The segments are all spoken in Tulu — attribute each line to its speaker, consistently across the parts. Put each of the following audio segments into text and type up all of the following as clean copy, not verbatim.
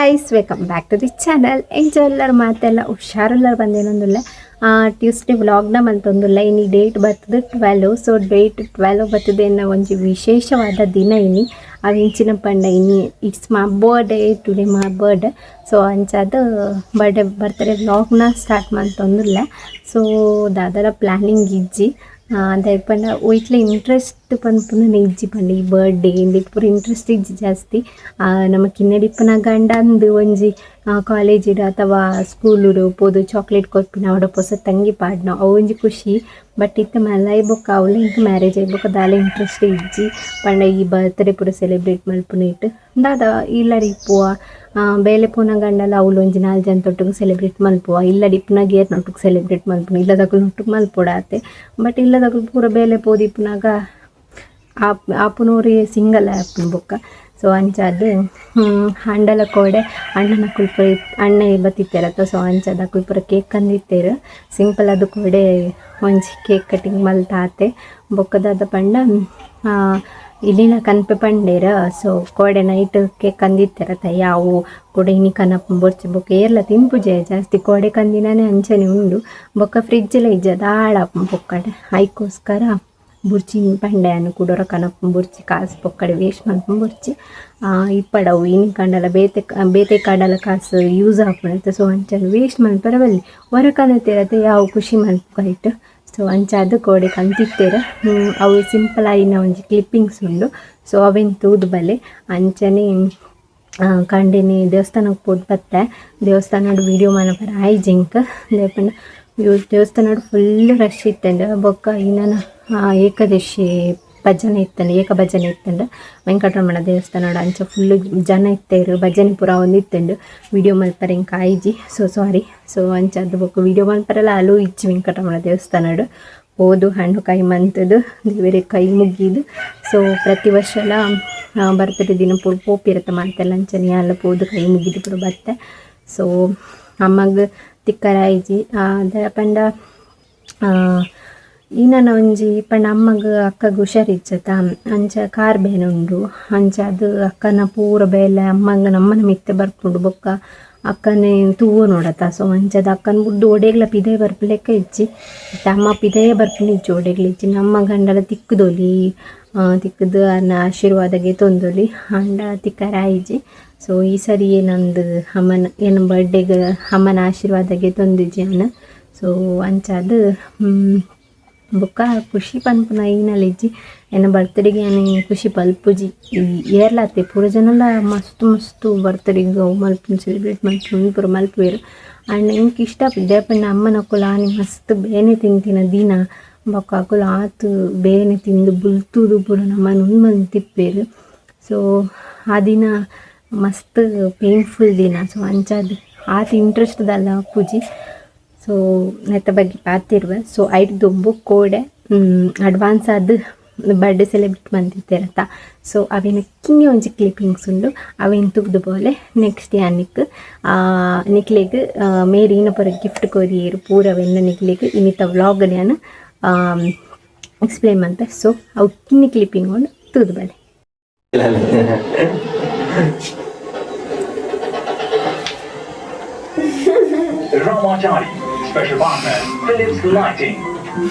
Speaker 1: Guys, welcome back to the channel. ಎಂಚ ಮಾತೆಲ್ಲ ಹುಷಾರುಲ್ಲರ್ ಬಂದೇನೊಂದುಲ್ಲ. ಟ್ಯೂಸ್ಡೇ ವ್ಲಾಗ್ನ ಮಂತೊಂದುಲ್ಲ. ಇನಿ ಡೇಟ್ ಬರ್ತದೆ 12. ಸೊ ಡೇಟ್ 12 ಬರ್ತದೆ ಎನ್ನ ಒಂಜಿ ವಿಶೇಷವಾದ ದಿನ ಇನಿ. ಅವಿಂಚಿನ ಪಂಡ ಇನಿ it's my birthday today, my birthday. So ಅಂಚಾದ ಬರ್ಡೇ ಬರ್ತ್ಡೇ ವ್ಲಾಗ್ನ ಸ್ಟಾರ್ಟ್ ಮಂತೊಂದುಲ್ಲ. ಸೊ ದಾದಲ ಪ್ಲ್ಯಾನಿಂಗ್ ಇಜ್ಜಿ. ದಾಯೆ ಪಂಡ ಒಯ್ಟ್ಲ ಇಂಟ್ರೆಸ್ಟ್ ಪನ್ಪುನ ಇಜ್ಜಿ. ಪಂಡ ಈ ಬರ್ಡೇ ಇಂದೆಕ್ ಪೂರ ಇಂಟ್ರೆಸ್ಟ್ ಇಜ್ಜಿ ಜಾಸ್ತಿ. ನಮ ಕಿನ್ನಡಿಪ್ಪುನ ಗಂಡ ಅಂದು ಒಂಜಿ ಕಾಲೇಜಿಡ್ ಅಥವಾ ಸ್ಕೂಲುಡು ಪೋದು ಚಾಕ್ಲೇಟ್ ಕೊರ್ಪಿನ ಅವಡ ಪೊಸ ತಂಗಿ ಪಾಡ್ನ ಅವು ಒಂಜಿ ಖುಷಿ. ಬಟ್ ಇತ್ತೆ ಮಲ್ಲಾಯಿ ಬೊಕ್ಕ ಅವ್ಲ ಎಂಕ್ ಮ್ಯಾರೇಜ್ ಆಯಿ ಬೊಕ್ಕ ದಾಲ ಇಂಟ್ರೆಸ್ಟ್ ಇಜ್ಜಿ. ಪಂಡ ಈ ಬರ್ತ್ಡೇ ಪೂರ ಸೆಲೆಬ್ರೇಟ್ ಮಲ್ಪುನ ಇಟ್ಟು ದಾದ ಇಲ್ಲಡ್ ಇಪ್ಪುವ. ಬೇಲೆ ಪೋನ ಗಂಡಲ ಅವ್ಲು ಒಂಜಿ ನಾಲ್ ಜನತೊಟ್ಟುಗು ಸೆಲೆಬ್ರೇಟ್ ಮಲ್ಪುವ. ಇಲ್ಲಡ್ ಇಪ್ಪುನಾಗ ಏರ್ನೊಟ್ಟುಗು ಸೆಲೆಬ್ರೇಟ್ ಮಲ್ಪುನ, ಇಲ್ಲದಕುಲ್ನೊಟ್ಟುಗು ಮಲ್ಪೊಡಾತೆ. ಬಟ್ ಇಲ್ಲದಕುಲು ಪೂರ ಬೇಲೆ ಪೋದಿಪ್ಪುನಾಗ ಆಪುನೋರಿ ಸಿಂಗಲ್ ಆಪುನು ಬೊಕ್ಕ. ಸೊ ಅಂಚಾದ್ ಅಂಡಲ ಕೋಡೆ ಅಣ್ಣನಕುಲು ಪೂರ ಅಣ್ಣೆ ಬತ್ತಿತ್ತೆರತ್ತ. ಸೊ ಅಂಚಾದ್ ಅಕುಲು ಪೂರ ಕೇಕ್ ಕಂದಿತ್ತೆರ್. ಸಿಂಪಲ್ ಅದು ಕೋಡೆ ಒಂಜಿ ಕೇಕ್ ಕಟಿಂಗ್ ಮಲ್ತಾತೆ. ಬೊಕ್ಕ ದಾದ ಪಂಡ, ಇಲ್ಲಿನ ಕನ್ಪೆ ಪಂಡೇರ್. ಸೊ ಕೋಡೆ ನೈಟ್ ಕೇಕ್ ಕಂದಿತ್ತೆರತ್ತ, ಯಾವು ಕೋಡೆ ಇನಿ ಕನಪು ಬೊರ್ಚಿ. ಬೊಕ್ಕ ಏರ್ಲ ತಿನ್ಪುಜೆ ಜಾಸ್ತಿ. ಕೋಡೆ ಕಂದಿನನೆ ಅಂಚನೆ ಉಂಡು. ಬೊಕ್ಕ ಫ್ರಿಡ್ಜ್ ಲ ಇಜ್ಜ, ದಾಳ ಬೊಕ್ಕಡೆ. ಐಕೋಸ್ಕರ ಬುರ್ಚಿ ಪಂಡೆ ಯಾನ್, ಕುಡೊರ ಕನಪು ಬೊರ್ಚಿ, ಕಾಸ್ ಪೊಕ್ಕಡೆ ವೇಸ್ಟ್ ಮನ್ಪುನ ಬೊರ್ಚಿ. ಇಪ್ಪಡವು ಇನಿ ಕಂಡಲ ಬೇತೆ ಬೇತೆ ಕಡಲ ಕಾಸು ಯೂಸ್ ಆಪುನಂತ. ಸೊ ಅಂಚನೆ ವೇಸ್ಟ್ ಮನ್ಪರೆ ಬಲ್ಲಿ, ಒರ ಕನತಿರತ್ತೆ, ಯಾವ ಖುಷಿ ಮನ್ಪು. ಸೊ ಅಂಚಾದ್ ಕೋಡೆ ಕಂತಿತ್ತೆರ್. ಅವು ಸಿಂಪಲ್ ಆಯಿನ ಒಂಜಿ ಕ್ಲಿಪ್ಪಿಂಗ್ಸ್ ಉಂಡು. ಸೊ ಅವೆನ್ ತೂದು ಬಲೆ. ಅಂಚನೆ ಕಂಡೆನೆ ದೇವಸ್ಥಾನಕ್ಕೆ ಪೋದು ಬತ್ತೆ. ದೇವಸ್ಥಾನಡ್ ವೀಡಿಯೋ ಮನ್ಪರೆ ಆಯಿಜಿ ಎಂಕ್. ದಾಯೆ ಪಂಡ ದೇವಸ್ಥಾನಡ್ ಫುಲ್ ರಶ್ ಇತ್ತುಂಡು. ಬೊಕ್ಕ ಇನ್ನನ ಏಕದಶಿ ಭಜನೆ ಇತ್ತಂಡು, ಏಕ ಭಜನೆ ಇತ್ತಂಡು ವೆಂಕಟರಮಣ ದೇವಸ್ಥಾನಡ್. ಅಂಚ ಫುಲ್ ಜನ ಇತ್ತೆರ್, ಭಜನೆ ಪೂರ ಆವೊಂದಿತ್ತುಂಡು. ವೀಡಿಯೋ ಮಲ್ಪರೆ ಎಂಕ್ ಆಯಿಜಿ, ಸೊ ಸಾರಿ. ಸೊ ಅಂಚಾದ್ ಬೊಕ್ಕ ವೀಡಿಯೋ ಮಲ್ಪರೆಲ ಅಲೋ ಇಜ್ಜಿ. ವೆಂಕಟರಮಣ ದೇವಸ್ಥಾನಡ್ ಪೋದು ಹಣ್ಣು ಕಾಯಿ ಮಂತುದು ದೇವೆರೆಗ್ ಕೈ ಮುಗಿದು. ಸೊ ಪ್ರತಿ ವರ್ಷಲ ಬರ್ತಡೆ ದಿನ ಪೋಪಿರತ್ತ ಮಾತೆಲ್ಲ. ಅಂಚನೆ ಯಾನ್ಲ ಪೋದು ಕೈ ಮುಗಿದು ಪೂರ ಬತ್ತೆ. ಸೊ ಅಮ್ಮಗ್ ತಿಕ್ಕರೆ ಆಯಿಜಿ. ದಾಯೆ ಪಂಡ ಈ ನನ ಒಂಜಿ ಪಂಡ ಅಮ್ಮಗ್ ಅಕ್ಕಗ್ ಹುಷಾರಿಜ್ಜತ, ಅಂಚ ಕಾರ್ ಬೇನೆ ಉಂಡು. ಅಂಚ ಅದು ಅಕ್ಕನ ಪೂರ ಬೇಲೆ ಅಮ್ಮಗ್ ನಮ್ಮನ ಮಿತ್ತೆ ಬರ್ಪುಂಡು. ಬೊಕ್ಕ ಅಕ್ಕನೆ ತೂವೊನೊಡತ. ಸೊ ಅಂಚದ ಅಕ್ಕನ ಬುಡ್ದು ಒಡೆಗ್ಲ ಪಿದಯಿ ಬರ್ಪು ಲೆಕ್ಕ ಇಜ್ಜಿ. ಇತ್ತೆ ಅಮ್ಮ ಪಿದಯೇ ಬರ್ಪುನ ಇಜ್ಜಿ, ಒಡೆಗ್ಲ ಇಜ್ಜಿ. ನಮ್ಮ ಗಂಡಲ ತಿಕ್ಕುದೊಲಿ, ತಿಕ್ಕುದು ಅನ್ನ ಆಶೀರ್ವಾದ ಗೆತೊಂದೊಲಿ. ಆಂಡ ತಿಕ್ಕರೆ ಆಯಿಜಿ. ಸೊ ಈ ಸರಿ ನಂದು ಅಮ್ಮನ ಎನ್ನ ಬರ್ಡೇಗ್ ಅಮ್ಮನ ಆಶೀರ್ವಾದ ಗೆತೊಂದಿಜ್ಜಿ ಯಾನ್. ಸೊ ಅಂಚಾದ್ ಬೊಕ್ಕ ಖುಷಿ ಪನ್ಪುನ ಇಜ್ಜಿ. ಎನ್ನ ಬರ್ತ್ಡೇಗೆ ಯಾನ್ ಖುಷಿ ಪಲ್ಪುಜಿ. ಈ ಏರ್ಲಾತೆ ಪೂರ ಜನಲ ಮಸ್ತ್ ಮಸ್ತ್ ಬರ್ತ್ಡೇಗ್ ಅವು ಮಲ್ಪುನು, ಸೆಲೆಬ್ರೇಟ್ ಮಲ್ಪುನು, ಪೂರ ಮಲ್ಪುವೆರ್. ಆಂಡ ಎಂಕ್ ಇಷ್ಟ ಆಪುಜಿ. ದಾಯೆ ಪಂಡ ಅಮ್ಮನಕುಲು ಆನಿ ಮಸ್ತ್ ಬೇನೆ ತಿಂತಿನ ದಿನ. ಬೊಕ್ಕ ಅಕುಲು ಆತ್ ಬೇನೆ ತಿಂದು ಬುಲ್ತುದು ಪೂರ ನಮನ್ ಉಂದು ಮಲ್ತಿಪ್ಪೆರ್. ಸೊ ಆ ದಿನ ಮಸ್ತ್ ಪೇನ್ಫುಲ್ ದಿನ. ಸೊ ಅಂಚಾದ್ ಆತ್ ಇಂಟ್ರೆಸ್ಟ್ ದಾಲ ಆಪುಜಿ. ಸೊ ನೆತ್ತ ಬಗ್ಗೆ ಪಾತೆರುವ. ಸೊ ಐಟ್ ದುಂಬು ಕೋಡೆ ಅಡ್ವಾನ್ಸ್ ಆದ್ ಬರ್ಡೇ ಸೆಲೆಬ್ರೇಟ್ ಮಲ್ತಿತ್ತೆರತ. ಸೊ ಅವೆನ ಕಿನ್ನಿ ಒಂಜಿ ಕ್ಲಿಪ್ಪಿಂಗ್ಸ್ ಉಂಡು, ಅವೆನ್ ತೂದು ಬೋಲೆ. ನೆಕ್ಸ್ಟ್ ಯಾನಿಕ್ ನಿಕ್ಲೆಗ್ ಮೇರ್ ಪೂರ ಗಿಫ್ಟ್ ಕೊರಿಯೆರ್ ಪೂರ ಅವೆನ್ನ ನಿಕ್ಲೆಗ್ ಇನ್ನಿತ ವ್ಲಾಗ್ ಯಾನ್ ಎಕ್ಸ್ಪ್ಲೇನ್ ಮಲ್ತೆ. ಸೊ ಅವು ಕಿನ್ನಿ ಕ್ಲಿಪ್ಪಿಂಗ್ ಉಂಡು, ತೂದು ಬಲೆ.
Speaker 2: Ramachari, special partner Philips Lighting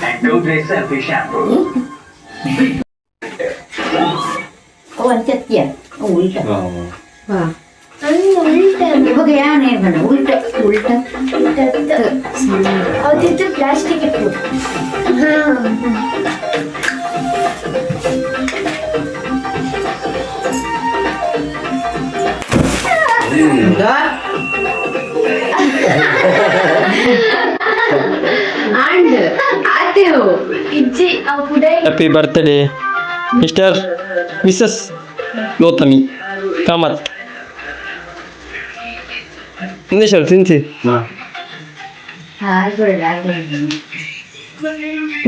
Speaker 2: and Godrej Selfie Shampoo.
Speaker 3: ಒಂಚತ್ಯ ಉಲ್ಟ ಇವಾಗ ಯಾನ್ ಏನ್ ಉಲ್ಟ ಉಲ್ಟ.
Speaker 4: ಅವತ್ತಿತ್ತು ಪ್ಲಾಸ್ಟಿಕ್ ಇತ್ತು.
Speaker 1: ಆಂಡ್ ಆತೆವು
Speaker 4: ಇಜ್ಜಿ ಅವು ಪುಡೈ.
Speaker 5: Happy birthday mister missus Gautami Kamath. English ತಿನ್ಸಿ.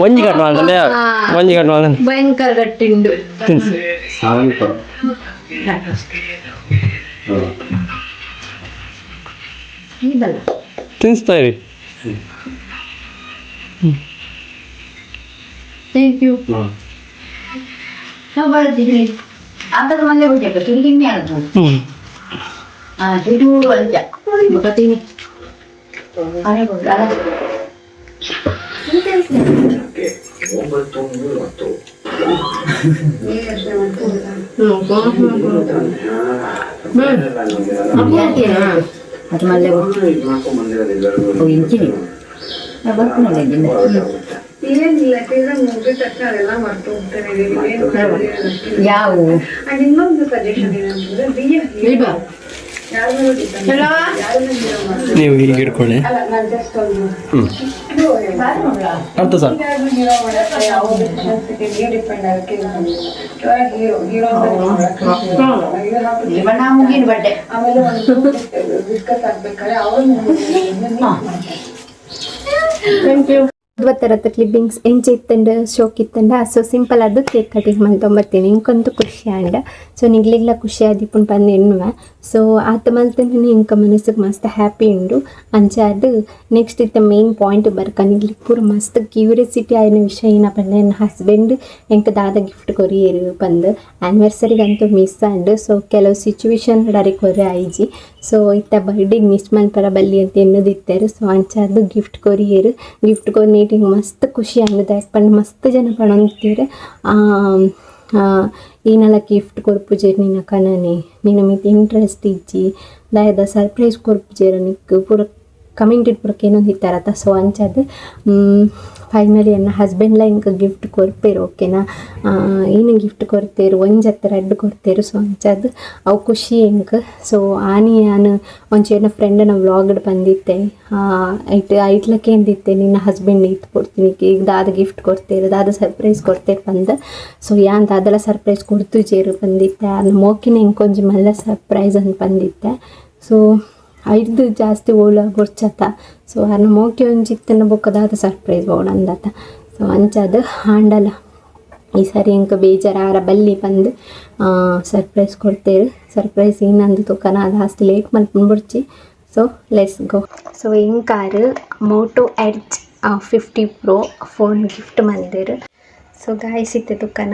Speaker 5: ಒಂಜಿ ಕಟ್ ಮಾಡ್ದೆ, ಒಂಜಿ ಕಟ್ ಮಾಡ್ದೆ.
Speaker 1: ಭಯಂಕರ ಗಟ್ಟಿಂಡು.
Speaker 5: ತಿನ್ಸಿ. ತಿನ್ಸ್ತಾ ಇರಿ.
Speaker 1: Thank you.
Speaker 3: ನಾವು ಬರ್ತೀವಿ. ಆತದ ಮನೆ ಬಿಟ್ಟೆ ತಿಂಡಿ.
Speaker 5: ಹ್ಞೂ. ನೀವು ಹೀಗೆ ಹಿಡ್ಕೊಳ್ಳಿ. ಅರ್ಥ ಸರ್.
Speaker 1: ಥರದ ಕ್ಲಿಪ್ಪಿಂಗ್ಸ್ ಎಂಚ ಇತ್ತಂಡ ಶೋಕ್ ಇತ್ತಂಡ. ಸೊ ಸಿಂಪಲ್ ಅದು ಕೇಕ್ ಕಟಿಂಗ್ ಮಲ್ತೊಂಬತ್ತೀನಿ ಇಂಕೊಂತು ಖುಷಿ ಆಂಡ. ಸೊ ನಿಗ್ಲಿಗ್ಲ ಖುಷಿ ಆದಿಪ್ಪುನ್ ಪಂದ್ ಎನ್ನುವೆ. ಸೊ ಆತ ಮಲ್ತನೇ ಇಂಕ ಮನಸ್ಸಿಗೆ ಮಸ್ತ್ ಹ್ಯಾಪಿ ಉಂಡು. ಅಂಚ ಅದು ನೆಕ್ಸ್ಟ್ ಇತ್ತ ಮೇನ್ ಪಾಯಿಂಟ್ ಬರ್ಕ ನಿಗ್ಲಿಗ್ ಪೂರ ಮಸ್ತ್ ಕ್ಯೂರಿಯಾಸಿಟಿ ಆಯಿನ ವಿಷಯ ಏನಪ್ಪ ಅಂದ್ರೆ ನನ್ನ ಹಸ್ಬೆಂಡ್ ಎಂಕ ದಾದ ಗಿಫ್ಟ್ ಕೊರಿಯರು ಪಂದ್ ಆ್ಯನಿವರ್ಸರಿಗಂತೂ ಮಿಸ್ ಆಂಡ್. ಸೊ ಕೆಲವು ಸಿಚುವೇಶನ್ ಡಾರಿ ಕೊರೆ ಆಯ್ಜಿ. ಸೊ ಇತ್ತ ಬರ್ಡೇಗೆ ಮಿಸ್ ಮಲ್ಪರ ಬಲ್ಲಿ ಅಂತ ಎನ್ನೋದಿತ್ತಾರೆ. ಸೊ ಅಂಚಾದ ಗಿಫ್ಟ್ ಕೊರಿಯರು ಗಿಫ್ಟ್ ಕೊರ್ ಹಿಂಗೆ ಮಸ್ತ್ ಖುಷಿ ಆಂಡ್. ಪಂಡ ಮಸ್ತ್ ಜನ ಪಣೊಂದಿತ್ತೆರ್ ಈನಲ ಗಿಫ್ಟ್ ಕೊರ್ಪುಜೆರ್ ನಿನ್ನ ಕನನೆ ನಿನ್ನ ಮಿತ್ ಇಂಟ್ರೆಸ್ಟ್ ಇಜ್ಜಿ ದಾಯದ ಸರ್ಪ್ರೈಸ್ ಕೊರ್ಪುಜೆರ್ ನಿಕ್ಕ್ ಪೂರ ಕಮೆಂಟೆಡ್ ಪೂರ ಕೇನೊಂದಿತ್ತಾರತ. ಸೊ ಅಂಚಾದ್ ಫೈನಲಿ ಎನ್ನ ಹಸ್ಬೆಂಡ್ಲ ಇಂಕ ಗಿಫ್ಟ್ ಕೊರ್ಪೆರ್ ಓಕೆನಾ. ಈನ ಗಿಫ್ಟ್ ಕೊರ್ತೇರು ಒಂಜತ್ತ ರಡ್ಡ್ ಕೊರ್ತೆರ್. ಸೊ ಅಂಚಾದ್ ಅವು ಖುಷಿ ಎಂಕ್. ಸೊ ಆನಿ ಯಾನ್ ಒಂಚಿ ಎನ್ನ ಫ್ರೆಂಡನ ವ್ಲಾಗ್ಡ್ ಬಂದಿತ್ತೆ ಐಟ್ ಐಟ್ಲ ಕೇಂದಿತ್ತೆ ನಿನ್ನ ಹಸ್ಬೆಂಡ್ ಇತ್ತು ಕೊಡ್ತೀನಿ ಈಗ ದಾದ ಗಿಫ್ಟ್ ಕೊಡ್ತೇರು ದಾದ ಸರ್ಪ್ರೈಸ್ ಕೊಡ್ತೇರು ಪಂದ್. ಸೊ ಯಾನ್ ದಾದಲ ಸರ್ಪ್ರೈಸ್ ಕೊಡ್ತುಜೆರ್ ಪಂದಿತ್ತೆ ಅರ್ನ ಮೋಕಿನ ಇಂಕೊಂಜಿ ಮಲ್ಲ ಸರ್ಪ್ರೈಸ್ ಅಂತ ಬಂದಿತ್ತೆ. ಸೊ ಐದು ಜಾಸ್ತಿ ಓಲ ಬೊರ್ಚತ. ಸೊ ಅರ್ನ ಮೋಕೆ ಒಂಜಿ ಇತ್ತಂಡ ಬೊಕ್ಕ ದಾದ ಸರ್ಪ್ರೈಸ್ ಬೋಡಂದತ. ಸೊ ಅಂಚಾದ್ ಆಂಡಲ ಈ ಸಾರಿ ಎಂಕ್ ಬೇಜಾರ್ ಆರ ಬಲ್ಲಿ ಪಂದ್ ಸರ್ಪ್ರೈಸ್ ಕೊಡ್ತೇರು. ಸರ್ಪ್ರೈಸ್ ಏನಂದು ತೂಕನ ಜಾಸ್ತಿ ಲೇಟ್ ಮಲ್ಪುಂಡು ಬೊಡ್ಚಿ. So let's go. So ಎಂಕಾರ್ Moto Edge 50 Pro phone gift ಮಲ್ದೆರ್. So guys ಇತ್ತೆ ತೂಕನ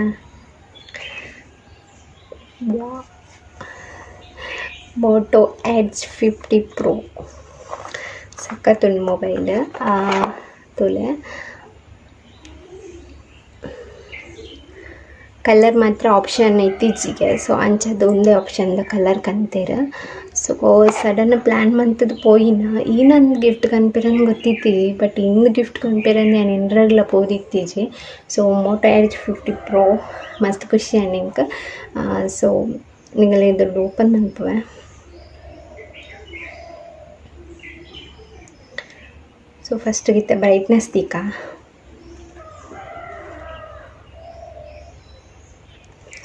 Speaker 1: Moto edge 50 pro ಸಖತ್ತುಂಡು mobile ತೂಲೆ. Colour ಮಾತ್ರ ಆಪ್ಷನ್ ಇತ್ತೀಚಿಗೆ. ಸೊ ಅಂಚದ ಒಂದೇ ಆಪ್ಷನ್ದ ಕಲರ್ ಕಂತೇರ್. So sudden plan ಮಂತದ ಪೋಯಿನ ಈ ನಂದು ಗಿಫ್ಟ್ ಕನ್ಪಿರನ್ ಗೊತ್ತಿತ್ತಿ ಬಟ್ ಇಂದು ಗಿಫ್ಟ್ ಕನ್ಪಿರನ್ ಯಾನ್ ಎನ್ರಗ್ಲ ಪೋದಿತ್ತೀಜಿ. So Moto edge 50 pro ಮಸ್ತ್ ಖುಷಿ ಆಂಡ್ ಎಂಕ್. ಸೊ ನಿಗಲ ಎದುರುಡು ಓಪನ್ ಮನ್ಪುವೆ. ಸೊ ಫಸ್ಟ್ ಇತ್ತೆ ಬ್ರೈಟ್ನೆಸ್ ದೀಕ.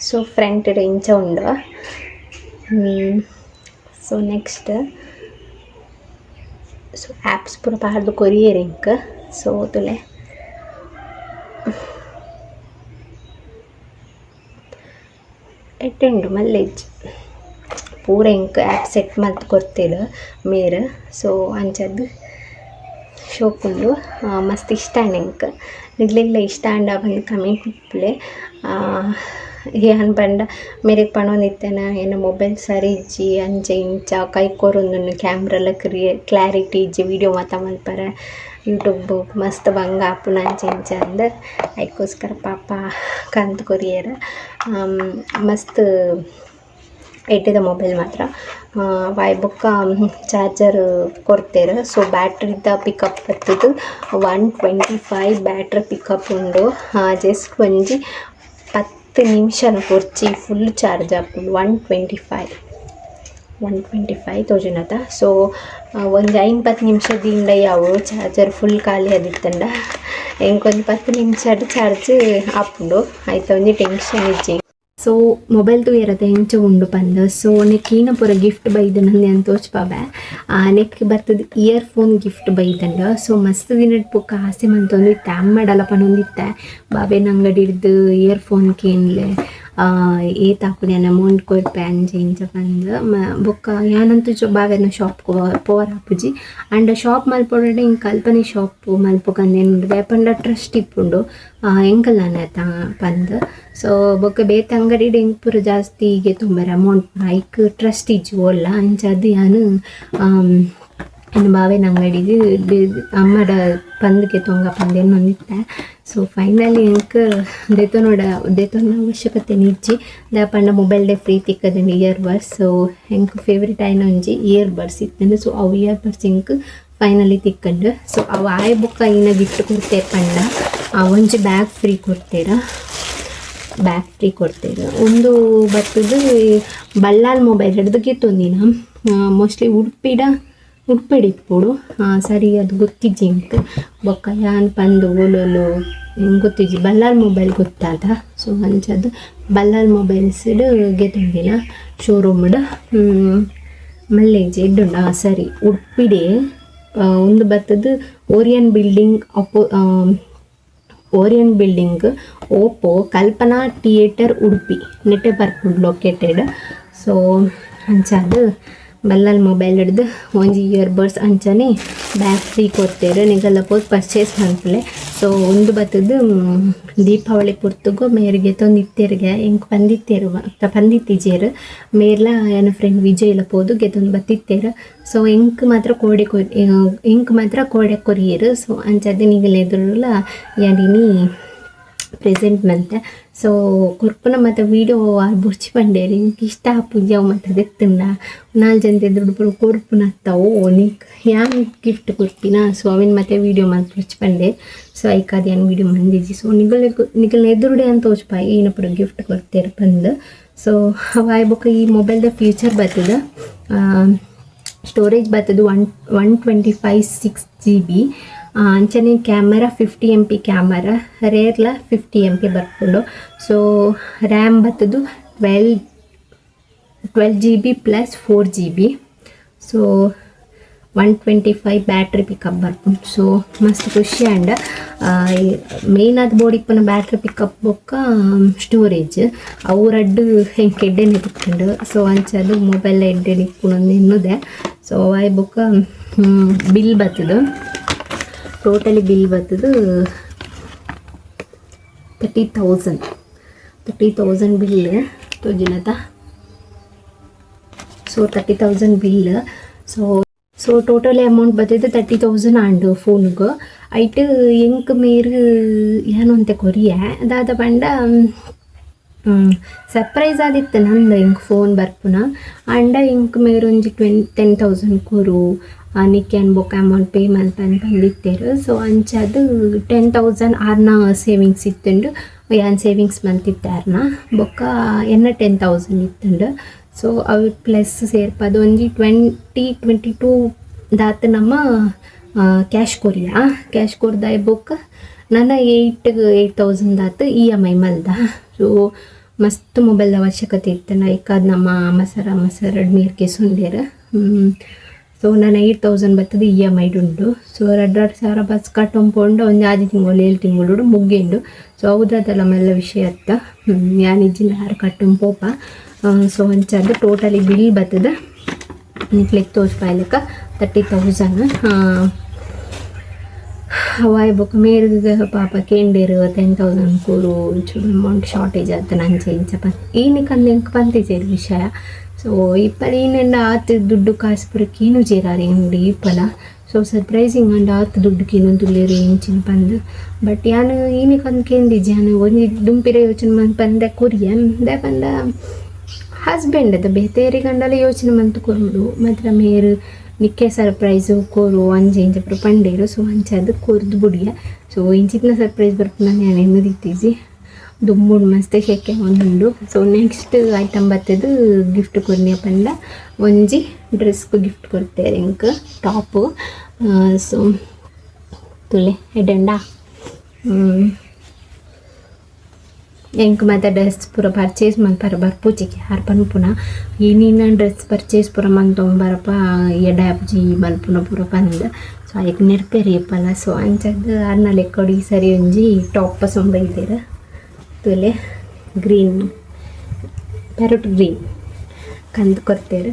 Speaker 1: ಸೊ ಫ್ರಂಟ್ ಇಂಚ ಉಂಡು. So next so apps ಪೂರ ಪಾಡ್ದ್ ಕೊರಿಯೆರ್ ಎಂಕ್. ಸೊ ತೂಲೆ ಎಡ್ಡೆ ಉಂಡು ಮಲ್ಲೆ ಇಜ್ಜಿ ಪೂರ ಎಂಕ್ ಆ್ಯಪ್ ಸೆಟ್ ಮಲ್ತ್ ಕೊರ್ತೆರ್ ಮೇರ್. ಸೊ ಅಂಚಾದ್ ಶೋಕುಂಡು ಮಸ್ತ್ ಇಷ್ಟ ಆಂಡ್ ಎಂಕ್. ನಿಗ್ಲೆಗ್ಲ ಇಷ್ಟ ಆಂಡ ಪಂದ್ ಕಮೆಂಟ್ ಮಲ್ಪುಲೆ. ಯಾನ್ ಪಂಡ ಮೇರೆಗ್ ಪನೊಂದಿತ್ತೆನ ಎನ್ನ ಮೊಬೈಲ್ ಸರಿ ಇಜ್ಜಿ ಅಂಚ ಇಂಚ ಕೈ ಕೊರೊಂದುಂಡು ಕ್ಯಾಮ್ರಲ ಕ್ಲಾರಿಟಿ ಇಜ್ಜಿ ವೀಡಿಯೋ ಮಾತ ಮಲ್ಪರೆ ಯೂಟ್ಯೂಬ್ ಮಸ್ತ್ ಬಂಗ ಆಪುಂಡು ಅಂಚ ಇಂಚ ಅಂದ್ ಐಕೋಸ್ಕರ ಪಾಪ ಕಂತ್ ಕೊರಿಯೆರ್. ಮಸ್ತ್ ಎಡ್ಡೆದ ಮೊಬೈಲ್ ಮಾತ್ರ. ವಾಯ್ ಬೊಕ್ಕ ಚಾರ್ಜರ್ ಕೊರ್ತೆರ್. ಸೊ ಬ್ಯಾಟ್ರಿದ ಪಿಕಪ್ ಬತ್ತುದು 125 ಬ್ಯಾಟ್ರಿ ಪಿಕಪ್ ಉಂಡು. ಜಸ್ಟ್ ಒಂಜಿ 10 ನಿಮಿಷ ಬೊರ್ಚಿ ಫುಲ್ ಚಾರ್ಜ್ ಆಪುಂಡು. 125 125 ತೋಜುನತ. ಸೊ ಒಂಜಿ 5 10 ನಿಮಿಷ ದಿಂಡ ಯಾವು ಚಾರ್ಜರ್ ಫುಲ್ ಖಾಲಿ ಆದಿತ್ತಂಡ ಎಂಕ್ ಒಂಜಿ 10 ನಿಮಿಷ ಚಾರ್ಜ್ ಆಪುಂಡು. ಐತ ಒಂಜಿ ಟೆನ್ಷನ್ ಇಜ್ಜಿ. ಸೊ ಮೊಬೈಲ್ ತೂಯೆರೆ ಎಂಚ ಉಂಡು ಪಂದ್. ಸೊ ನೆಕ್ ಈನ ಪೂರ ಗಿಫ್ಟ್ ಬೈದನಂದ್ ಯಾನ್ ತೋಜ್ಪಾವೆ. ನೆಕ್ ಬತ್ತದ್ year phone gift ಬೈದಂಡ. So ಮಸ್ತ್ ದಿನಟ್ ಬೊಕ್ಕ ಆಸೆ ಮಂತೊಂದಿತ್ತೆ ಅಮ್ಮಡಲ ಪನೊಂದಿತ್ತೆ ಬಾಬೆನ ಅಂಗಡಿಡ್ದು ಇಯರ್ ಫೋನ್ ಕೇನ್ಲೆ ಏತ್ ಆಪುಂಡು ಯಾನ್ ಅಮೌಂಟ್ ಕೊರ್ಪೆ ಅಂಚ ಇಂಚ ಪಂದ್ ಬೊಕ್ಕ ಯಾನಂತೂ ಬಾವೆರ್ನ ಶಾಪ್ ಪೋವರ ಆಪುಜಿ ಆಂಡ ಶಾಪ್ ಮಲ್ಪೊಡಂಡ ಎಂಕ್ ಅಲ್ಪನೆ ಶಾಪ್ ಮಲ್ಪೊಕಂದ್ ದಾಯೆ ಪಂಡ ಟ್ರಸ್ಟ್ ಇಪ್ಪುಂಡು ಎಂಕಲ್ನ ಪಂದ್ ಸೊ ಬೊಕ್ಕ ಬೇತೆ ಅಂಗಡಿಡ್ ಎಂಕ್ ಪೂರ ಜಾಸ್ತಿ ಗೆತೊಂಬೆರ್ ಅಮೌಂಟ್ ಐಕ್ ಟ್ರಸ್ಟ್ ಇಜ್ಜಿ ಓಲ್ಲ ಅಂಚಾದ್ ಯಾನ್ ಎನ್ನ ಬಾವೆನ ಅಂಗಡಿಗ್ ಅಮ್ಮಡ ಪಂದ್ ಗೆತೊಂಗ ಪಂದ್ ಎನ್ನೊಂದಿತ್ತೆ. ಸೊ ಫೈನಲಿ ಎಂಕ್ ದೆತೊನೊಡ ದೆತೊನ್ನ ಅವಶ್ಯಕತೆ ಇಜ್ಜಿ ದಾಯೆ ಪಂಡ ಮೊಬೈಲ್ ಡೆ ಫ್ರೀ ತಿಕ್ಕುದುಂಡು year buds. So ಎಂಕ್ ಫೇವರೇಟ್ ಆಯಿನ ಒಂಜಿ ಇಯರ್ ಬಡ್ಸ್ ಇತ್ತುಂಡು. ಸೊ ಅವು ಇಯರ್ ಬಡ್ಸ್ ಎಂಕ್ ಫೈನಲಿ ತಿಕ್ಕುಂಡು. ಸೊ ಅವು ಆಯ್ ಬೊಕ್ಕ ಇನ್ನ ಗಿಫ್ಟ್ ಕೊರ್ತೆರ್ ಪಂಡ ಒಂಜಿ ಬ್ಯಾಗ್ ಫ್ರೀ ಕೊರ್ತೆರ್, ಬ್ಯಾಗ್ ಫ್ರೀ ಕೊರ್ತೆರ್. ಉಂದು ಬತ್ತುದು ಬಲ್ಲಾಳ್ ಮೊಬೈಲ್ ಡ್ದ್ ಗೆತೊಂದಿನ ಮೋಸ್ಟ್ಲಿ ಉಡುಪಿಡ ಉಡುಪಿಡ್ ಇಪ್ಪೊಡು ಸರಿ ಅದು ಗೊತ್ತಿಜ್ಜಿ ಎಂಕ್ ಬೊಕ್ಕ ಯಾನ್ ಪಂದ್ ಓಲೋಲು ಎಂಕ್ ಗೊತ್ತಿಜ್ಜಿ ಬಲ್ಲಾಳ್ ಮೊಬೈಲ್ ಗೊತ್ತಾತ. ಸೊ ಅಂಚಾದ್ ಬಲ್ಲಾಳ್ ಮೊಬೈಲ್ಸ್ ಡ್ ಗೆತೊಂದಿನ ಶೋರೂಮ್ ಡ್ ಮಲ್ಲೇಜಿ ಎಡ್ಡುಂಡು. ಸರಿ ಉಡುಪಿಡೆ ಉಂದು ಬತ್ತುದು Orion building Orion building Oppo Kalpana theatre Udupi ನೆಟೆ ಬರ್ಪುಂಡು ಲೊಕೇಟೆಡ್. ಸೊ ಅಂಚಾದ್ ಬಲ್ಲಾಳ್ ಮೊಬೈಲ್ ಡ್ದ್ ಒಂಜಿ ಇಯರ್ ಬಡ್ಸ್ ಅಂಚನೆ ಬ್ಯಾಗ್ ಫ್ರೀ ಕೊರ್ತೆರ್. ನಿಕಲ್ನ ಪೋದು ಪರ್ಚೇಸ್ ಮನ್ಪುಲೆ. ಸೊ ಉಂದು ಬತ್ತುದು ದೀಪಾವಳಿ ಪೊರ್ತುಗು ಮೇರ್ ಗೆತೊಂದಿತ್ತೆರ್ಗೆ ಎಂಕ್ ಪಂದಿತ್ತೆರ್ ಪಂದಿತ್ತಿಜೆರ್ ಮೇರ್ಲ ಎನ್ನ ಫ್ರೆಂಡ್ ವಿಜಯ್ ಲ ಪೋದು ಗೆತೊಂದು ಬತ್ತಿತ್ತೆರ್. ಸೊ ಎಂಕ್ ಮಾತ್ರ ಕೋಡೆ ಎಂಕ್ ಮಾತ್ರ ಕೋಡೆ ಕೊರಿಯೆರ್. ಸೊ ಅಂಚಾದ್ ನಿಗಲ್ ಎದುರುಲ ಯಾನ್ ಇನಿ ಪ್ರೆಸೆಂಟ್ ಮಂತೆ. ಸೊ ಕೊರ್ಪುನ ಮಾತ ವೀಡಿಯೋ ಆರ್ ಬೊರ್ಚಿ ಪಂಡೆರ್ ಎಂಕ್ ಇಷ್ಟ ಆಪುಜಿ ಅವು ಮಾತ ದೆತ್ತುಂಡ ನಾಲ್ ಜನತ ಎದುರುಡು ಪೂರ ಕೊರ್ಪುನತ್ತ ಓ ನಿಕ್ ಯಾನ್ ಗಿಫ್ಟ್ ಕೊರ್ಪಿನ. ಸೊ ಅವೆನ್ ಮಾತ ವೀಡಿಯೋ ಮಲ್ತ್ ಬೊರ್ಚಿ ಪಂಡೆ. ಸೊ ಐಕಾದ್ ಯಾನ್ ವೀಡಿಯೋ ಮಂದಿಜಿ. ಸೊ ನಿಗಲ್ನ ಎದುರುಡೆ ಯಾನ್ ತೋಜ್ಪಾಯೆ ಈನ ಪೂರ ಗಿಫ್ಟ್ ಕೊರ್ತೆರ್ ಪಂದ್. ಸೊ ಅವು ಆಯ್ ಬೊಕ್ಕ ಈ ಮೊಬೈಲ್ದ ಫೀಚರ್ ಬತ್ತುದು ಸ್ಟೋರೇಜ್ ಬತ್ತುದು 1 125 6 GB ಅಂಚನೆ camera 50 MP camera, ರೇರ್ಲ 50 MP ಬರ್ಪುಂಡು. ಸೊ RAM ಬತ್ತುದು 12 GB plus 4 GB. So 125 battery pickup ಬರ್ಪುಂಡು. ಸೊ ಮಸ್ತ್ ಖುಷಿ ಆಂಡ್ ಮೇನ್ ಆದ್ ಬೋಡಿಪ್ಪುನ ಬ್ಯಾಟ್ರಿ ಪಿಕಪ್ ಬೊಕ್ಕ ಸ್ಟೋರೇಜ್ ಅವು ರಡ್ಡ್ ಎಂಕ್ ಎಡ್ಡೆನೆ ತಿಕ್ಕುಂಡು. ಸೊ ಅಂಚಾದ್ ಮೊಬೈಲ್ ಎಡ್ಡೆ ಇಪ್ಪುಂಡು ಎನ್ನುದೆ. ಸೊ ಆಯ್ ಬೊಕ್ಕ ಬಿಲ್ ಬತ್ತುದು, ಟೋಟಲಿ ಬಿಲ್ ಬತ್ತುದು 30,000, 30,000 ಬಿಲ್ ತೋಜಿನತ. So 30,000 bill. So so totally amount ಬತ್ತುದು 30,000 and ಫೋನ್ಗ್. ಐಟ್ ಎಂಕ್ ಮೇರ್ ಯಾನ್ ಒಂತೆ ಕೊರಿಯೆ ದಾದ ಪಂಡ ಸರ್ಪ್ರೈಸ್ ಆದಿತ್ತು ನಂದು ಎಂಕ್ ಫೋನ್ ಬರ್ಪುನ. ಆಂಡ ಎಂಕ್ ಮೇರ್ ಒಂಜಿ 10,000 ಕೊರು ನಿಕ್ಕ್ ಯಾನ್ ಬೊಕ್ಕ ಅಮೌಂಟ್ ಪೇ ಮಲ್ಪನ್ ಪಂದಿತ್ತೆರ್. ಸೊ ಅಂಚಾದ್ 10,000 ಆರ್ನ ಸೇವಿಂಗ್ಸ್ ಇತ್ತುಂಡು, ಯಾನ್ ಸೇವಿಂಗ್ಸ್ ಮಲ್ತಿತ್ತೆ ಆರ್ನ. ಬೊಕ್ಕ ಎನ್ನ 10,000 ಇತ್ತುಂಡು. ಸೊ ಅವು ಪ್ಲಸ್ ಸೇರ್ಪದ್ ಒಂಜಿ 20-22 ದಾತ್ ನಮ್ಮ ಕ್ಯಾಶ್ ಕೊರಿಯ. ಕ್ಯಾಶ್ ಕೊರ್ದಾಯ್ ಬೊಕ್ಕ ನನ 8,000 ದಾತ್ EMI ಮಲ್ದ. ಸೊ ಮಸ್ತ್ ಮೊಬೈಲ್ ಅವಶ್ಯಕತೆ ಇತ್ತು. ಐಕಾದ್ ನಮ್ಮ ಅಮ್ಮ ಸರ್ ಮೇರ್ ಕೆಸೊಂದೆರ್. ಸೊ ನನ 8,000 ಬತ್ತುದು EMI ಉಂಡು. ಸೊ ರಡ್ಡ್ ರಡ್ಡ್ ಸಾವಿರ ಬಸ್ ಕಟ್ಟೊಂಪೋಂಡ ಒಂಜಿ 6 ತಿಂಗಳು 7 ತಿಂಗಳು ಮುಗ್ಗೆಂಡು. ಸೊ ಹೌದಾದಲ್ಲ ಮೆಲ್ಲ ವಿಷಯ ಅತ್ತ ಯಾನ್ ಇಜ್ಜಿಂಡ ಆರ್ ಕಟ್ಟೊಂದು ಪೋಪ. ಸೊ ಅಂಚಾದ್ ಟೋಟಲಿ ಬಿಲ್ ಬತ್ತದ ನಿಕ್ಲೆಗ್ ತೋಜ್ಪಾಯ್ಲೆಕ್ಕ 30,000. ಅವಾಯ್ ಬೊಕ್ಕ ಮೇರ್ಗ್ ಪಾಪ ಕೇಂಡೆರ್ 10,000 ಕೊರು, ಒಂಚೂರು ಅಮೌಂಟ್ ಶಾರ್ಟೇಜ್ ಆತನ ಅಂಚ ಇಂಚ ಪಂದ್ ಈನಿಕಂದ್ ಎಂಕ್ ಪಂತಿಜೆರ್ ವಿಷಯ. ಸೊ ಇಪ್ಪಲ ಈನೆಂಡ ಆತ್ ದುಡ್ಡು ಕಾಸು ಪೂರ ಕೇನುಜೆರ್ ಆರ್ ಇಪ್ಪಲ. ಸೊ ಸರ್ಪ್ರೈಸಿಂಗ್ ಅಂಡ ಆತ್ ದುಡ್ಡು ಕೇನೊಂದುಲ್ಲೆರ್ ಎಂಚಿನ ಪಂದ್. ಬಟ್ ಯಾನ್ ಈನಿಕಂದ್ ಕೇಂದಿಜ್ಜಿ. ಯಾನ್ ಒಂಜಿ ದುಂಪಿರ ಯೋಚನೆ ಮಲ್ತ್ ಪಂದೆ ಕೊರಿಯೆ. ದಾಯೆ ಪಂಡ ಹಸ್ಬೆಂಡ್ ಅದ ಬೇತೆ ಗಂಡಲ ಯೋಚನೆ ಮಲ್ತ್ ಕೊರೊಡು ಮಾತ್ರ. ಮೇರ್ ನಿಕ್ಕೆ ಸರ್ಪ್ರೈಸ್ ಕೊರು ಅಂಚ ಇಂಚ ಪೂರ ಪಂಡೇರು. ಸೊ ಅಂಚಾದ್ ಕೊರ್ದು ಬುಡಿಯ. ಸೊ ಇಂಚಿತ್ತಿನ ಸರ್ಪ್ರೈಸ್ ಬರ್ಪುನ ಯಾನ್ ಎನ್ನುದಿತ್ತಿಜಿ. ದುಂಬುಡು ಮಸ್ತ್ ಶೆಕೆ ಆವೊಂದುಂಡು. So next item ಬತ್ತುದು ಗಿಫ್ಟ್ ಕೊರ್ನಿಯ ಪಂಡ ಒಂಜಿ ಡ್ರೆಸ್ ಗಿಫ್ಟ್ ಕೊರ್ತೆರ್ ಎಂಕ್ ಟಾಪ್. ಸೊ ತೂಲೆ ಎಡ್ಡೆ. ಎಂಕ್ ಮಾತ ಡ್ರೆಸ್ ಪೂರ ಪರ್ಚೇಸ್ ಮಲ್ಪರ ಬರ್ಪುಜಿ. ಆರ್ ಪನ್ಪುನ ಇನಿನ ಡ್ರೆಸ್ ಪರ್ಚೇಸ್ ಪೂರ ಮಂತೊಂದು ಬರಪ ಎಡ್ಡೆ ಆಪುಜಿ ಮಲ್ಪುನ ಪೂರ ಪಂದ್. ಸೊ ಐಕ್ ನೆರ್ಪೆರ್ ಏಪಲ. ಸೊ ಅಂಚಾದ್ ಆರ್ನ ಲೆಕ್ಕೊಡು ಈ ಸರಿ ಒಂಜಿ ಟಾಪ್ ಪಸೊಂದು ಬೈದೆರ್. ತೂಲೆ ಗ್ರೀನ್. Parrot green ಕಂದು ಕೊರ್ತೇರು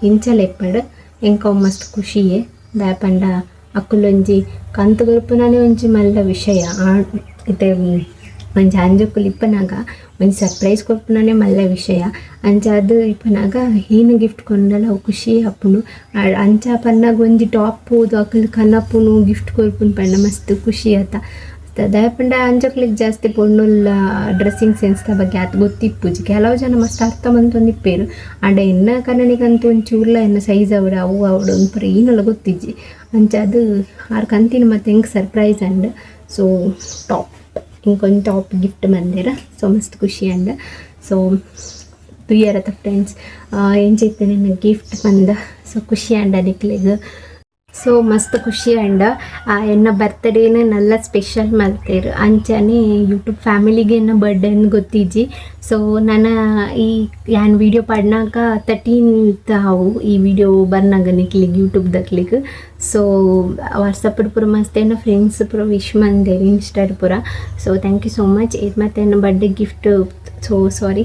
Speaker 1: ಇಂಚಲೆಪ್ಪಡು ಎಂಕ ಮಸ್ತ್ ಖುಷಿಯೇ ದಾಯಪಂಡ ಅಕುಲೊಂಜಿ ಕಂತು ಕೊರ್ಪುನನೇ ಒಂಜಿ ಮಲ್ಲ ವಿಷಯ ಇತ್ತೆ ಒಂಜಿ ಅಂಜೊಕುಲು ಇಪ್ಪನಾಗ ಒಂಜಿ ಸರ್ಪ್ರೈಸ್ ಕೊರ್ಪುನನೇ ಮಲ್ಲ ವಿಷಯ ಅಂಚಾದ್ ಇಪ್ಪನಾಗ ಏನು ಗಿಫ್ಟ್ ಕೊರ್ಂಡಲ ಅವು ಖುಷಿ ಆಪುಂಡು ಅಂಚ ಪನ್ನಾಗ ಒಂಜಿ ಟಾಪ್ ಪೋದು ಅಕುಲು ಕನಪುನು ಗಿಫ್ಟ್ ಕೊರ್ಪುನು ಪಂಡ ಮಸ್ತ್ ಖುಷಿ ಆತ ದಾಯಪಂಡ ಅಂಜೊಕ್ಲೆಗ್ ಜಾಸ್ತಿ ಪೊಣ್ಣುಲ್ಲ ಡ್ರೆಸ್ಸಿಂಗ್ ಸೆನ್ಸ್ದ ಬಗ್ಗೆ ಆತ್ ಗೊತ್ತಿಪ್ಪುಜಿ ಕೆಲವು ಜನ ಮಸ್ತ್ ಅರ್ಥ ಮಂತೊಂದಿಪ್ಪೇರು ಆಂಡ ಎನ್ನ ಕನ್ನಡಿಗಂತೂ ಒಂಚೂರ್ಲ ಎನ್ನ ಸೈಜ್ ಅವಡು ಅವು ಅವಡು ಒಂಪುರ ಏನಲ್ಲ ಗೊತ್ತಿಜ್ಜಿ ಅಂಚಾದ್ ಆರ್ ಕಂತಿನ ಮತ್ತೆ ಎಂಕ್ surprise and so top ಇಂಕೊಂದು top gift ಮಂದಿರ ಸೊ ಮಸ್ತ್ ಖುಷಿ ಅಂಡ್ ಸೊ ತೂಯರತ ಫ್ರೆಂಡ್ಸ್ ಎಂಚಿತ್ತೆ ನಿನ್ನ ಗಿಫ್ಟ್ ಬಂದ ಸೊ ಖುಷಿ ಅಂಡ ನಿಕ್ಲೆಗ್ ಸೊ ಮಸ್ತ್ ಖುಷಿ ಅಂಡ ಎನ್ನ ಬರ್ತ್ಡೇನ ನಲ್ಲ ಸ್ಪೆಷಲ್ ಮಲ್ತೇರು ಅಂಚನೆ ಯೂಟ್ಯೂಬ್ ಫ್ಯಾಮಿಲಿಗೆ ಎನ್ನ ಬರ್ಡೇ ಗೊತ್ತಿಜ್ಜಿ ಸೊ ನನ್ನ ಈ ಯಾನ್ ವೀಡಿಯೋ ಪಾಡ್ನಾಗ 13th ಅವು ಈ ವಿಡಿಯೋ ಬರ್ನಾಗ ನಿಕ್ಲಿಗ್ ಯೂಟ್ಯೂಬ್ ದಕ್ಲಿಗ್ ಸೊ ವಾಟ್ಸಪ್ ಪೂರ ಮಸ್ತ್ ಎನ್ನ ಫ್ರೆಂಡ್ಸ್ ಪೂರ ವಿಶ್ ಮಂದೇರು ಇನ್ಸ್ಟಾಡ್ ಪೂರ so thank you so much ಏರ್ ಮತ್ತೆ ಎನ್ನ birthday gift so sorry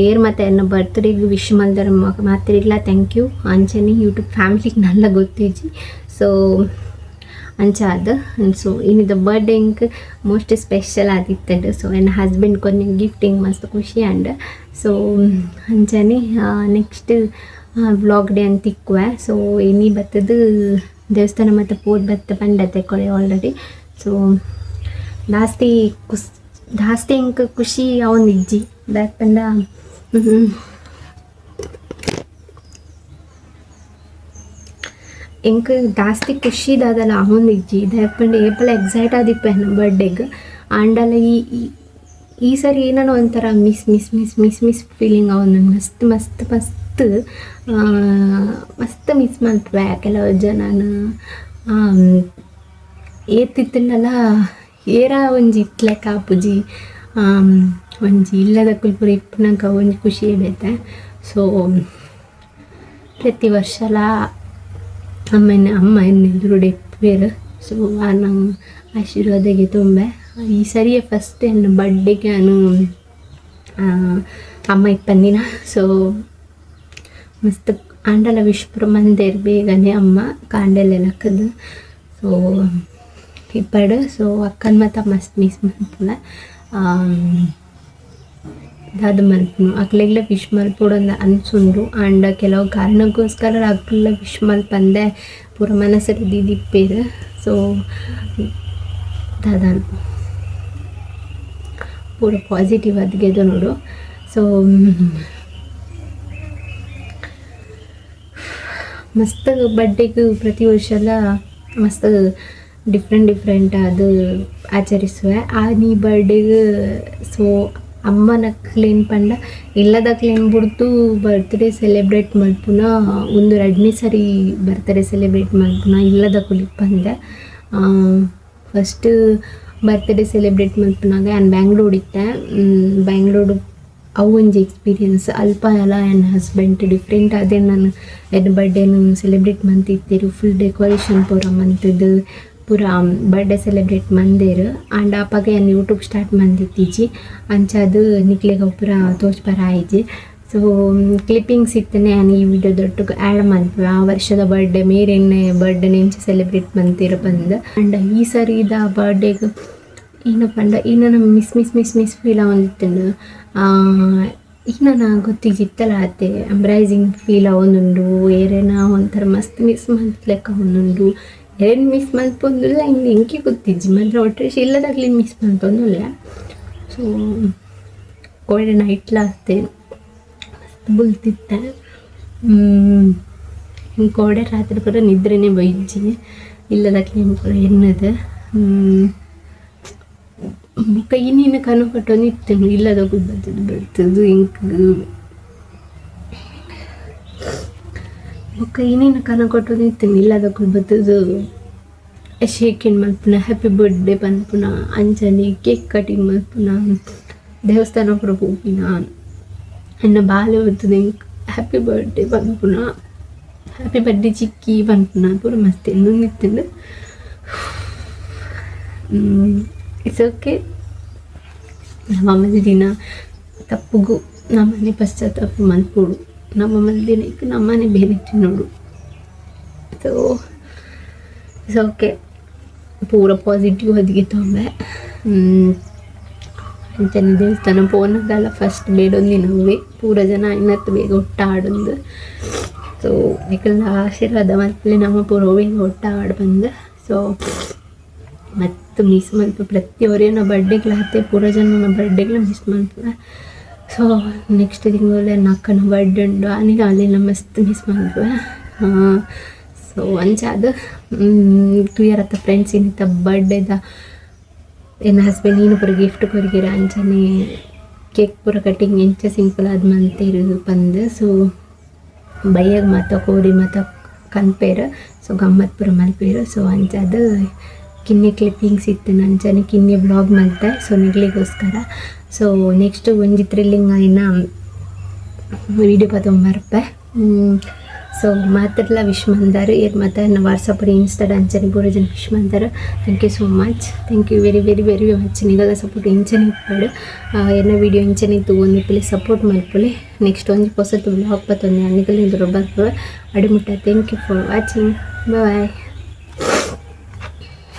Speaker 1: ಏರ್ ಮತ್ತೆ ಎನ್ನ ಬರ್ತ್ಡೇಗೆ ವಿಶ್ ಮಲ್ದರ ಮಾತ್ರಿಗ್ಲ thank you ಅಂಚನೆ ಯೂಟ್ಯೂಬ್ ಫ್ಯಾಮಿಲಿಗೆ ನಲ್ಲ ಗೊತ್ತಿಜ್ಜಿ ಸೊ ಅಂಚಾದ್ ಸೊ ಇನ್ನಿದ ಬರ್ಡೇ ಇಂಕ್ ಮೋಸ್ಟ್ ಸ್ಪೆಷಲ್ ಆದಿತ್ತಂಡು ಸೊ ಎನ್ನ ಹಸ್ಬೆಂಡ್ ಕೊರ್ನ ಗಿಫ್ಟ್ ಇಂಕ್ ಮಸ್ತ್ ಖುಷಿ ಅಂಡ್ ಸೊ ಅಂಚನೆ next vlog day ಅಂತ ತಿಕ್ಕುವೆ ಸೊ ಇನಿ ಬತ್ತದು ದೇವಸ್ಥಾನ ಮತ್ತು ಪೋದ್ ಬತ್ತ ಪಂಡತೆ ಕೊಡೆ ಆಲ್ರೆಡಿ ಸೊ ಜಾಸ್ತಿ ಜಾಸ್ತಿ ಇಂಕ್ ಖುಷಿ ಅವನ್ ಇಜ್ಜಿ ದಾತ್ ಪಂಡ ಎಂಕ್ ಜಾಸ್ತಿ ಖುಷಿ ದಾದಲ ಅವನ್ ಇಜ್ಜಿ ದಾಯ್ ಏಪಲ ಎಕ್ಸೈಟ್ ಆದಿಪ್ಪ ಎನ್ನ ಬರ್ಡೇಗ್ ಆಂಡಲ ಈ ಈ ಸರಿ ಏನೋ ಒಂಥರ miss miss miss miss miss feeling ಅವನು ಮಸ್ತ್ ಮಸ್ತ್ ಮಸ್ತ್ ಮಸ್ತ್ ಮಿಸ್ ಮಲ್ಪುವೆ ಕೆಲವು ಜನನ ಏತಿತ್ತುಂಡಲ ಏರ ಒಂಜಿ ಇತ್ಲೆಕ ಆಪುಜಿ ಒಂಜಿ ಇಲ್ಲದಕುಲು ಪೂರ ಇಪ್ಪುನಗ ಒಂಜಿ ಖುಷಿ ಬೇತೆ ಸೊ ಪ್ರತಿ ವರ್ಷಲ ಅಮ್ಮನ ಅಮ್ಮ ಎನ್ನ ಎಪ್ಪುವೆರ್ ಸೊ ಆರ್ನ ಆಶೀರ್ವಾದಗೆ ತುಂಬೆ ಈ ಸರಿಯೇ ಫಸ್ಟ್ ಎನ್ನ ಬರ್ಡೇಗೆ ನಾನು ಅಮ್ಮ ಇಪ್ಪಂದಿನ ಸೊ ಮಸ್ತ್ ಆಂಡಲ ವಿಶ್ ಪೂರ ಮಂದೇರ್ ಬೇಗನೆ ಅಮ್ಮ ಕಾಂಡೆಲೆ ಲಕ್ಕದು ಸೊ ಇಪ್ಪಡು ಸೊ ಅಕ್ಕನ ಮಾತ ಮಸ್ತ್ ಮಿಸ್ ಮಲ್ಪುವೆ ದಾದ ಮಲ್ಪುನು ಅಕ್ಲೆಗ್ಲ ವಿಶ್ ಮಲ್ಪೊಡು ಅನ್ಸುಂಡು ಆಂಡ ಕೆಲವು ಕಾರಣಕ್ಕೋಸ್ಕರ ಅಕ್ಲೆಗ್ಲ ವಿಶ್ ಮಲ್ಪಂದೆ ಪೂರ ಮನಸ್ಸು ದೀದಿಪ್ಪೇರು ಸೊ ದಾದ ಪೂರ ಪಾಸಿಟಿವ್ ಅದ್ಗೆದ ನೋಡು ಸೊ ಮಸ್ತ್ ಬರ್ಡೇಗೆ ಪ್ರತಿ ವರ್ಷಲ ಮಸ್ತ್ ಡಿಫ್ರೆಂಟ್ ಡಿಫ್ರೆಂಟ್ ಅದು ಆಚರಿಸುವೆ ಆ ನೀ ಬರ್ಡೇಗೆ ಸೊ ಅಮ್ಮನಕ್ಲೇನು ಪಂಡ ಇಲ್ಲದಕ್ಲೇನು ಬುಡ್ದು ಬರ್ತ್ಡೇ ಸೆಲೆಬ್ರೇಟ್ ಮಲ್ಪುನ ಒಂದು ರಡ್ನೇ ಸರಿ ಬರ್ತ್ಡೇ ಸೆಲೆಬ್ರೇಟ್ ಮಲ್ಪುನ ಇಲ್ಲದಕುಲು ಇಪ್ಪಂದೆ first birthday celebrate ಮಲ್ಪುನಾಗ ಯಾನ್ ಬ್ಯಾಂಗ್ಳೂರ್ ಇತ್ತೆ ಬ್ಯಾಂಗ್ಳೂರು ಅವು ಒಂಜಿ ಎಕ್ಸ್ಪೀರಿಯನ್ಸ್ ಅಲ್ಪ ಎಲ್ಲ ಎನ್ನ ಹಸ್ಬೆಂಡ್ ಡಿಫ್ರೆಂಟ್ ಅದೇ ನಾನು ಎನ್ನ ಬರ್ಡೇನು ಸೆಲೆಬ್ರೇಟ್ ಮಂತಿತ್ತೆರ್ ಫುಲ್ ಡೆಕೋರೇಷನ್ ಪೂರ ಮಂತುದು ಪೂರ ಬರ್ಡೇ ಸೆಲೆಬ್ರೇಟ್ ಮಂದೇರು ಆಂಡ ಅಪಗ ಯಾನ್ ಯೂಟ್ಯೂಬ್ ಸ್ಟಾರ್ಟ್ ಮಂದಿತ್ತೀಜಿ ಅಂಚಾದ್ ನಿಕ್ಲೆಗ್ ಅವು ಪೂರ ತೋಜ್ಪರ ಆಯಿಜಿ ಸೊ ಕ್ಲಿಪ್ಪಿಂಗ್ಸ್ ಇತ್ತನೆ ಯಾನ್ ಈ ವಿಡಿಯೋದೊಟ್ಟುಗು ಆ್ಯಡ್ ಮನ್ಪುವೆ ಆ ವರ್ಷದ ಬರ್ಡೇ ಮೇರೆನ್ನೆ ಬರ್ಡೇ ಎಂಚ ಸೆಲೆಬ್ರೇಟ್ ಮಂತೆರ್ ಪಂದ್ ಆಂಡ ಈ ಸರಿದ ಬರ್ಡೇಗ್ ಏನ ಪಂಡ ಏನ miss miss miss miss feel ಆವೊಂದಿತ್ತುಂಡು ಈನನ ಗೊತ್ತಿಜ್ಜಿತ್ತಲ ಆತೆ ಎಂಬ್ರೈಸಿಂಗ್ ಫೀಲ್ ಆವೊಂದುಂಡು ಏರೆನ ಒಂಥರ ಮಸ್ತ್ ಮಿಸ್ ಮಲ್ತ್ಲೆಕ್ಕ ಆವೊಂದುಂಡು ಏರೆನ್ ಮಿಸ್ ಮಲ್ಪೊಂದುಲ್ಲ ಇಂದ್ ಎಂಕೆ ಗೊತ್ತಿಜ್ಜಿ ಮಾತ್ರ ಒಟ್ರಾಶಿ ಇಲ್ಲದಾಗ್ಲಿ ಮಿಸ್ ಮಲ್ಪೊಂದುಲ್ಲ ಸೊ ಕೋಡೆ ನೈಟ್ಲ ಆತೆ ಮಸ್ತ್ ಬುಲ್ತಿತ್ತೆ ಕೋಡೆ ರಾತ್ರಿ ಪೂರ ನಿದ್ರೆನೇ ಬೈಜ್ಜಿ ಇಲ್ಲದಕ್ಲೆ ಪೂರ ಎನ್ನದು ಬೊಕ್ಕ ಇನಿನ ಕನ ಕಟ್ಟೊಂದಿತ್ತುಂಡು ಇಲ್ಲದಕುಲು ಬತ್ತುದು ಬರ್ತುದು ಎಂಕ್ ಬೊಕ್ಕ ಇನಿನ ಕನ ಕಟ್ಟೊಂದಿತ್ತುಂಡು ಇಲ್ಲದಕುಲು ಬತ್ತುದು ಶೇಕ್ ಹ್ಯಾಂಡ್ ಮಲ್ಪುನ ಹ್ಯಾಪಿ ಬರ್ತ್ಡೇ ಪನ್ಪುನ ಅಂಚನೆ ಕೇಕ್ ಕಟಿಂಗ್ ಮಲ್ಪುನ ದೇವಸ್ಥಾನ ಪೂರ ಪೋಪಿನ ಎನ್ನ ಬಾಲೆ ಬತ್ತುದು ಎಂಕ್ ಹ್ಯಾಪಿ ಬರ್ತ್ಡೇ ಪನ್ಪುನ ಹ್ಯಾಪಿ ಬರ್ತ್ಡೇ ಚಿಕ್ಕಿ ಪನ್ಪುನ ಪೂರ ಮಸ್ತ್ ಎನ್ನೊಂದಿತ್ತುಂಡು it's okay ಮಾಮೂಲಿ ದಿನ ತಪ್ಪುಗು ನಮನೆ ಪಶ್ಚಾತ್ತಾಪ ಮನ್ಪೊಡು ನಮ ಮಲ್ದಿನೈಕ್ ನಮನೆ ಬೇನೆ ತಿನ್ನೋಡು. ಸೊ it's ಓಕೆ, ಪೂರ ಪಾಸಿಟಿವ್ ಅದಿಗೆ ತೊಂಬೆ. ಅಂಚನೆ ದೇವಸ್ಥಾನ ಪೋನಗಲ ಫಸ್ಟ್ ಬೇಡೊಂದಿನವ್ವೆ ಪೂರ ಜನ ಇನ್ನತ್ತು ಬೇಗ ಒಟ್ಟಾಡೊಂದು. ಸೊ ನಿಕಲ್ನ ಆಶೀರ್ವಾದ ಮಲ್ಪುಲೆ, ನಮ ಪೂರ ಬೇಗ ಒಟ್ಟಾಡ್ ಬಂದು. ಸೊ ಮತ್ತು ಮಿಸ್ ಮಲ್ಪ ಪ್ರತಿಯೊರಿಯನ ಬರ್ಡೇಗ್ಲ ಆತೆ ಪೂರ ಜನನ ಬರ್ಡೇಗ್ಲ ಮಿಸ್ ಮಲ್ಪುವೆ. ಸೊ ನೆಕ್ಸ್ಟ್ ತಿಂಗಳು ಎನ್ನ ಅಕ್ಕನ ಬರ್ಡೇ ಉಂಡು, ಆನಿಲ ಅಲೆನ ಮಸ್ತ್ ಮಿಸ್ ಮಲ್ಪುವೆ. ಸೊ ಅಂಚಾದ್ ತೂಯರತ್ತ ಫ್ರೆಂಡ್ಸ್, ಇನ್ನಿತ ಬರ್ಡೇದ ಎನ್ನ ಹಸ್ಬೆಂಡ್ ಈನು ಪೂರ ಗಿಫ್ಟ್ ಕೊರಿಯೆರ್. ಅಂಚನೆ ಕೇಕ್ ಪೂರ ಕಟಿಂಗ್ ಎಂಚ ಸಿಂಪಲ್ ಆದ್ ಮಂತೆರ್ ಪಂದ್. ಸೊ ಬಯ್ಯಗ್ ಮಾತ ಕೋರಿ ಮಾತ ಕನ್ಪೆರ್. ಸೊ ಗಮ್ಮತ್ ಪೂರ ಮಲ್ಪೆರ್. ಸೊ ಅಂಚಾದ್ ಕಿನ್ನಿ ಕ್ಲಿಪ್ಪಿಂಗ್ಸ್ ಇತ್ತು, ಅಂಚನೆ ಕಿನ್ನಿ ವ್ಲಾಗ್ ಮಲ್ತೆ. ಸೊ ನಿಗ್ಲಿಗೋಸ್ಕರ. ಸೊ ನೆಕ್ಸ್ಟ್ ಒಂಜಿ ಥ್ರಿಲ್ಲಿಂಗ್ ಆಯಿನ ವೀಡಿಯೋ ಪತೊಂಬರ್ಪೆ. ಸೊ ಮಾತೆರ್ಲ ವಿಶ್ ಮಂದಾರ್ ಏರ್ ಮಾತ ಎನ್ನ ವಾಟ್ಸಪ್ ಇನ್ಸ್ಟಾಡ್ ಅಂಚನೆ ಪೂರ ಜನ wish Mandar. Thank you so much, thank you very very very much. ನಿಗಲ support ಇಂಚನೆ ಇಪ್ಪಡು. ಎನ್ನ ವೀಡಿಯೋ ಇಂಚನೆ ತೂವೊಂದು ಪ್ಲೀಸ್ ಸಪೋರ್ಟ್ ಮಲ್ಪುಲೆ. ನೆಕ್ಸ್ಟ್ ಒಂಜಿ ಪೊಸತ್ ವ್ಲಾಗ್ ಪತ್ತೊಂದು ನಿಗಲ ಬರ್ಪೆ. ಅಡೆ ಮುಟ್ಟ thank you for watching, bye.